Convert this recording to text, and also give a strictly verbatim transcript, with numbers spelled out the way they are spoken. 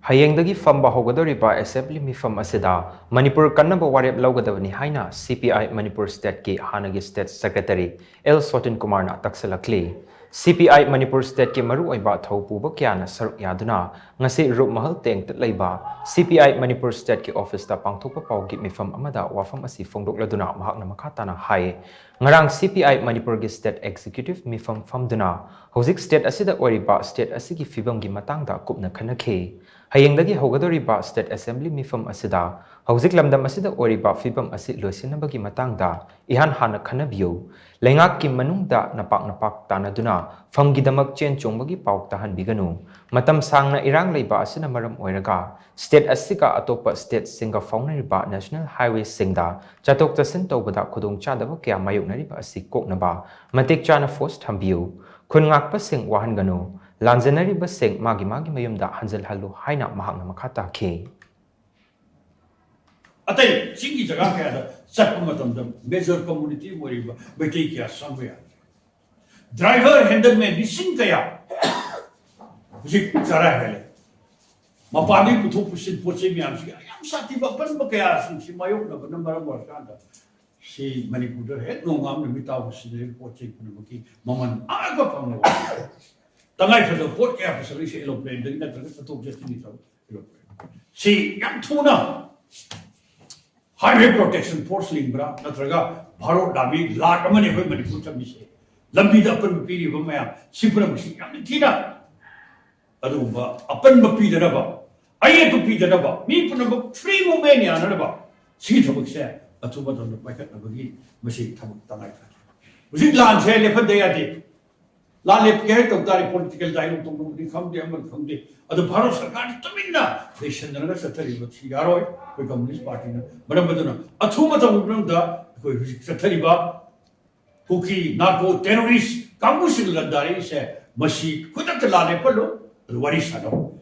ꯍꯌꯦꯡꯗꯒꯤ ꯐꯝꯕ ꯍꯧꯒꯗꯧꯔꯤꯕ ꯑꯦꯁꯦꯝꯕ꯭ꯂꯤ ꯃꯤꯐꯝ ꯑꯁꯤꯗ ꯃꯅꯤꯄꯨꯔ ꯀꯟꯅꯕ ꯋꯥꯔꯦꯞ ꯂꯧꯒꯗꯕꯅꯤ ꯍꯥꯏꯅ ꯁꯤ ꯄꯤ ꯑꯥꯏ ꯃꯅꯤꯄꯨꯔ ꯁ꯭ꯇꯦꯠꯀꯤ ꯍꯥꯟꯅꯒꯤ ꯁ꯭ꯇꯦꯠ ꯁꯦꯀ꯭ꯔꯦꯇꯔꯤ ꯑꯦꯜ ꯁꯣꯇꯤꯟ ꯀꯨꯃꯥꯔꯅ ꯇꯛꯁꯤꯜꯂꯛꯂꯤ꯫ ꯁꯤ ꯄꯤ ꯑꯥꯏ ꯃꯅꯤꯄꯨꯔ ꯁ꯭ꯇꯦꯠꯀꯤ ꯃꯔꯨꯑꯣꯏꯕ ꯊꯧ ꯄꯨꯕ ꯀꯌꯥꯅ ꯁꯔꯨꯛ ꯌꯥꯗꯨꯅ ꯉꯁꯤ ꯔꯨꯞ ꯃꯍꯜ ꯇꯦꯡꯇ ꯂꯩꯕ ꯁꯤ ꯄꯤ ꯑꯥꯏ ꯃꯅꯤꯄꯨꯔ ꯁ꯭ꯇꯦꯠꯀꯤ ꯑꯣꯐꯤꯁꯇ ꯄꯥꯡꯊꯣꯛꯄ ꯄꯥꯎꯒꯤ ꯃꯤꯐꯝ ꯑꯃꯗ ꯋꯥꯐꯝ ꯑꯁꯤ ꯐꯣꯡꯗꯣꯛꯂꯗꯨꯅ ꯃꯍꯥꯛꯅ ꯃꯈꯥ ꯇꯥꯅ ꯍꯥꯏ, ꯉꯔꯥꯡ ꯁꯤ ꯄꯤ ꯑꯥꯏ ꯃꯅꯤꯄꯨꯔꯒꯤ ꯁ꯭ꯇꯦꯠ ꯑꯦꯛꯖꯤꯀ꯭ꯌꯨꯇꯤꯚ ꯃꯤꯐꯝ ꯐꯝꯗꯨꯅ ꯍꯧꯖꯤꯛ ꯁ꯭ꯇꯦꯠ ꯑꯁꯤꯗ ꯑꯣꯏꯔꯤꯕ ꯁ꯭ꯇꯦꯠ ꯑꯁꯤꯒꯤ ꯐꯤꯕꯝꯒꯤ ꯃꯇꯥꯡꯗ ꯀꯨꯞꯅ ꯈꯟꯅꯈꯤ꯫ ꯍꯌꯦꯡꯗꯒꯤ ꯍꯧꯒꯗꯧꯔꯤꯕ ꯁ꯭ꯇꯦꯠ ꯑꯦꯁꯦꯝꯕ꯭ꯂꯤ ꯃꯤꯐꯝ ꯑꯁꯤꯗ ꯍꯧꯖꯤꯛ ꯂꯝꯗꯝ ꯑꯁꯤꯗ ꯑꯣꯏꯔꯤꯕ ꯐꯤꯕꯝ ꯑꯁꯤ ꯂꯣꯏꯁꯤꯟꯅꯕꯒꯤ ꯃꯇꯥꯡꯗ ꯏꯍꯥꯟ ꯍꯥꯟꯅ ꯈꯟꯅꯕꯤꯌꯨ꯫ ꯂꯩꯉꯥꯛꯀꯤ ꯃꯅꯨꯡꯗ ꯅꯄꯥꯛ ꯅꯄꯥꯛ ꯇꯥꯟꯅꯗꯨꯅ ꯐꯝꯒꯤꯗꯃꯛ ꯆꯦꯟ ꯆꯣꯡꯕꯒꯤ ꯄꯥꯎ ꯇꯥꯍꯟꯕꯤꯒꯅꯨ꯫ ꯃꯇꯝ ꯁꯥꯡꯅ ꯏꯔꯥꯡ ꯂꯩꯕ ꯑꯁꯤꯅ ꯃꯔꯝ ꯑꯣꯏꯔꯒ ꯁ꯭ꯇꯦꯠ ꯑꯁꯤꯒ ꯑꯇꯣꯞꯄ ꯁ꯭ꯇꯦꯠꯁꯤꯡꯒ ꯐꯥꯎꯅꯔꯤꯕ ꯅꯦꯁꯅꯦꯜ ꯍꯥꯏꯋꯦꯁꯤꯡꯗ ꯆꯠꯊꯣꯛ ꯆꯠꯁꯤꯟ ꯇꯧꯕꯗ ꯈꯨꯗꯣꯡꯆꯥꯗꯕ ꯀꯌꯥ ꯃꯥꯌꯣꯛꯅꯔꯤꯕ ꯑꯁꯤ ꯀꯣꯛꯅꯕ ꯃꯇꯤꯛ ꯆꯥꯅ ꯐꯣꯔꯁ ꯊꯝꯕꯤꯌꯨ꯫ ꯈꯨꯟ ꯉꯥꯛꯄꯁꯤꯡ ꯋꯥꯍꯟꯒꯅꯨ꯫ ꯂꯥꯟꯖꯦꯟꯅꯔꯤꯕꯁꯤꯡ ꯃꯥꯒꯤ ꯃꯥꯒꯤ ꯃꯌꯨꯝꯗ ꯍꯟꯖꯤꯜꯍꯜꯂꯨ ꯍꯥꯏꯅ ꯃꯍꯥꯛꯅ ꯃꯈꯥ ꯇꯥꯈꯤ꯫ ꯑꯇꯩ ꯆꯤꯡꯒꯤ ꯖꯒꯥ ꯀꯌꯥꯗ ꯆꯠꯄ ꯃꯇꯝꯗ ꯃꯦꯖꯔ ꯀꯝꯃꯨꯅꯤꯇꯤ ꯑꯣꯏꯔꯤꯕ ꯃꯩꯇꯩ ꯀꯌꯥ ꯆꯪꯕ ꯌꯥꯗ꯭ꯔꯦ꯫ ꯗ꯭ꯔꯥꯏꯚꯔ ꯍꯦꯟꯗꯜꯃꯦꯟ ꯂꯤꯁꯤꯡ ꯀꯌꯥ ꯍꯧꯖꯤꯛ ꯆꯔꯥ ꯍꯦꯜꯂꯦ꯫ ꯃꯄꯥꯟꯗꯒꯤ ꯄꯨꯊꯣꯛ ꯄꯨꯁꯤꯟ ꯄꯣꯠ ꯆꯩ ꯃꯌꯥꯝꯁꯤꯒꯤ ꯌꯥꯝ ꯁꯥꯊꯤꯕ ꯑꯄꯟꯕ ꯀꯌꯥꯁꯤꯡꯁꯤ ꯃꯥꯌꯣꯛꯅꯕꯅ ꯃꯔꯝ ꯑꯣꯏꯔꯀꯥꯟꯗ ꯁꯤ ꯃꯅꯤꯄꯨꯔꯗ ꯍꯦꯛ ꯅꯣꯡꯉꯥꯝ ꯅꯨꯃꯤꯠ ꯇꯥꯕ ꯁꯤꯖꯤꯟꯅꯔꯤꯕ ꯄꯣꯠ ꯆꯩ ꯄꯨꯝꯅꯃꯛꯀꯤ ꯃꯃꯜ ꯑꯥꯒ ꯐꯪꯅꯕ ꯇꯉꯥꯏ ꯐꯗꯕ ꯄꯣꯠ ꯀꯌꯥ ꯄꯨꯁꯜꯂꯛꯏꯁꯦ ꯑꯦꯔꯣꯄ꯭ꯂꯦꯟꯗꯒꯤ ꯅꯠꯇ꯭ꯔꯒ ꯆꯠꯊꯣꯛ ꯆꯠꯁꯤꯟꯒꯤ ꯊꯕꯛ ꯑꯦꯔꯣꯄ꯭ꯂꯦꯟ ꯁꯤ ꯌꯥꯝ ꯊꯨꯅ ꯍꯥꯏꯋꯦ ꯄ꯭ꯔꯣꯇꯦꯛꯁꯟ ꯐꯣꯔꯁ ꯂꯤꯡꯕ꯭ꯔꯥ ꯅꯠꯇ꯭ꯔꯒ ꯚꯥꯔꯠ ꯂꯥꯟꯃꯤ ꯂꯥꯛ ꯑꯃꯅꯤ ꯑꯩꯈꯣꯏ ꯃꯅꯤꯄꯨꯔ ꯊꯝꯃꯤꯁꯦ ꯂꯝꯕꯤꯗ ꯑꯄꯟꯕ ꯄꯤꯔꯤꯕ ꯃꯌꯥꯝ ꯁꯤ ꯄꯨꯝꯅꯃꯛꯁꯤ ꯌꯥꯝꯅ ꯊꯤꯅ ꯑꯗꯨꯒꯨꯝꯕ ꯑꯄꯟꯕ ꯄꯤꯗꯅꯕ ꯑꯌꯦꯠꯄ ꯄꯤꯗꯅꯕ ꯃꯤ ꯄꯨꯝꯅꯃꯛ ꯐ꯭ꯔꯤ ꯃꯨꯚꯃꯦꯟ ꯌꯥꯅꯅꯕ ꯁꯤꯒꯤ ꯊꯕꯛꯁꯦ ꯑꯊꯨꯕ ꯃꯇꯝꯗ ꯄꯥꯏꯈꯠꯅꯕꯒꯤ ꯃꯁꯤ ꯊꯕꯛ ꯇꯉꯥꯏ ꯐꯗꯦ꯫ ꯍꯧꯖꯤꯛ ꯂꯥꯟꯁꯦ ꯂꯦꯞꯍꯟꯗ ꯌꯥꯗꯦ꯫ ꯂꯥꯟ ꯂꯦꯞꯀꯦ ꯍꯥꯏ ꯇꯧ ꯇꯥꯔꯦ ꯄꯣꯂꯤꯇꯤꯀꯦꯜ ꯗꯥꯏꯂꯣꯛ ꯇꯧꯅꯕꯅꯤ ꯈꯪꯗꯦ ꯑꯃꯅꯤ ꯈꯪꯗꯦ꯫ ꯑꯗꯣ ꯚꯥꯔꯠ ꯁꯔꯀꯥꯔꯅ ꯇꯨꯃꯤꯟꯅ ꯂꯩꯁꯟꯗꯅꯒ ꯆꯠꯊꯔꯤꯕ ꯁꯤ ꯌꯥꯔꯣꯏ꯫ ꯑꯩꯈꯣꯏ ꯀꯝꯃꯨꯅꯤꯁ ꯄꯥꯔꯇꯤꯅ ꯃꯔꯝ ꯑꯗꯨꯅ ꯑꯊꯨꯕ ꯃꯇꯝꯒꯤ ꯃꯅꯨꯡꯗ ꯑꯩꯈꯣꯏ ꯍꯧꯖꯤꯛ ꯆꯠꯊꯔꯤꯕ ꯀꯨꯀꯤ ꯅꯥꯔꯀꯣ ꯇꯦꯔꯣꯔꯤꯁ ꯀꯥꯡꯕꯨꯁꯤꯡ ꯂꯥꯟꯗꯥꯔꯛꯏꯁꯦ ꯃꯁꯤ ꯈꯨꯗꯛꯇ ꯂꯥꯟ ꯂꯦꯞꯍꯜꯂꯨ꯫ ꯑꯗꯨ ꯋꯥꯔꯤ ꯁꯥꯟꯅꯧ꯫